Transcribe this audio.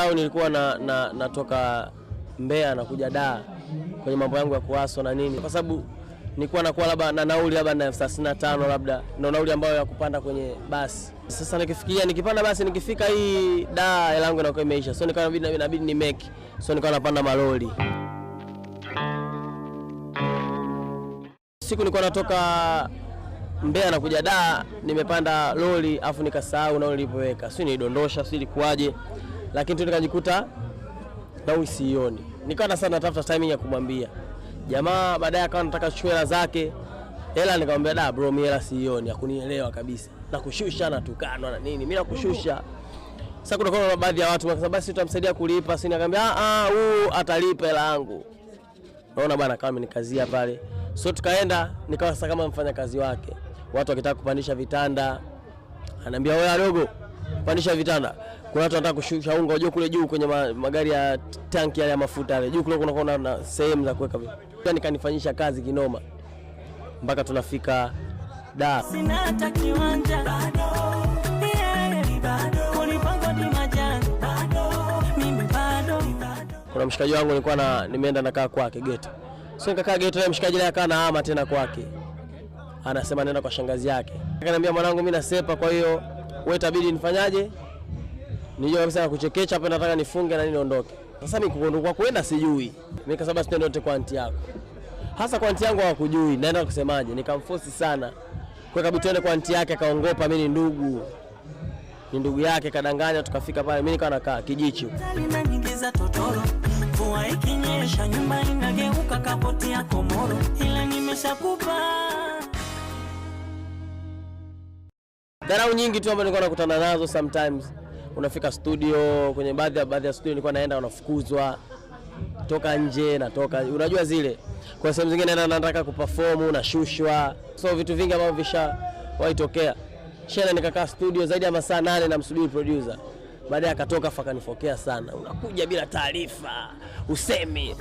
Au nilikuwa na natoka Mbeya na kuja Dar kwenye mambo yangu ya kuaswa na nini, kwa sababu nilikuwa nakuwa labda na nauli labda na 35,000 labda ndio nauli ambayo ya kupanda kwenye basi. Sasa nikifikiria nikipanda basi nikifika hii Dar hela yangu inakuwa imeisha, so nikawa inabidi ni make, so nikawa napanda malori. Siku nilikuwa natoka Mbeya na kuja Dar, nimepanda lori afu nikasahau nauli nilipoweka, sio nilidondosha, sio ilikuwaje, lakini tu nikajikuta nauli sioni. Nikawa sasa natafuta timing ya kumwambia jamaa, baadaye akawa anataka kuchukua hela zake hela, nikamwambia da bro, mimi hela sioni. Hakunielewa kabisa, na kushusha na tukanwa na nini, mimi nakushusha. Sasa kuna kuna baadhi ya watu wakasema basi tutamsaidia kulipa, si nikamwambia ah ah, huu atalipa hela yangu. Naona bwana kama amenikazia pale, so tukaenda, nikawa sasa kama mfanyakazi wake. Watu wakitaka kupandisha vitanda, anaambia wewe adogo, pandisha vitanda. Kuna watu wanataka kushusha unga, unajua kule juu kwenye magari ya tanki yale ya mafuta yale juu kule kuna na sehemu za kuweka vitu. Nikanifanyisha kazi kinoma mpaka tunafika Dar. Sina hata kiwanja bado, yeah, bado ulipangwa di majani bado, mimi bado. Kuna mshikaji wangu nilikuwa na nimeenda nakaa kwake ghetto, so nikakaa ghetto na mshikaji naye akawa nahama tena kwake, anasema naenda kwa shangazi yake. Akaniambia mwanangu, mimi nasepa, kwa hiyo wewe itabidi nifanyaje, nijue kabisa na kuchekecha hapa, nataka nifunge na nini niondoke. Sasa mimi kuondoka kwenda sijui, mimi kasema basi twende wote kwa anti yako, hasa kwa anti yangu hawakujui, naenda kusemaje? Nikamforce sana kwa kabidi twende kwa anti yake, akaongopa mimi ni ndugu, ni ndugu yake, kadanganya, tukafika pale, mimi nikawa nakaa kijichi huko. Lina nyingi za totoro, mvua ikinyesha nyumba inageuka kapoti ya komoro, ila nimeshakupa. Dharau nyingi tu ambazo nilikuwa nakutana nazo sometimes. Unafika studio, kwenye baadhi ya studio nilikuwa naenda unafukuzwa toka nje, natoka, unajua zile. Kwa sehemu zingine naenda nataka kuperform nashushwa, so vitu vingi ambavyo vishawahi tokea. Shena nikakaa studio zaidi ya masaa 8 namsubiri producer, baadaye akatoka afa akanifokea sana, unakuja bila taarifa usemi.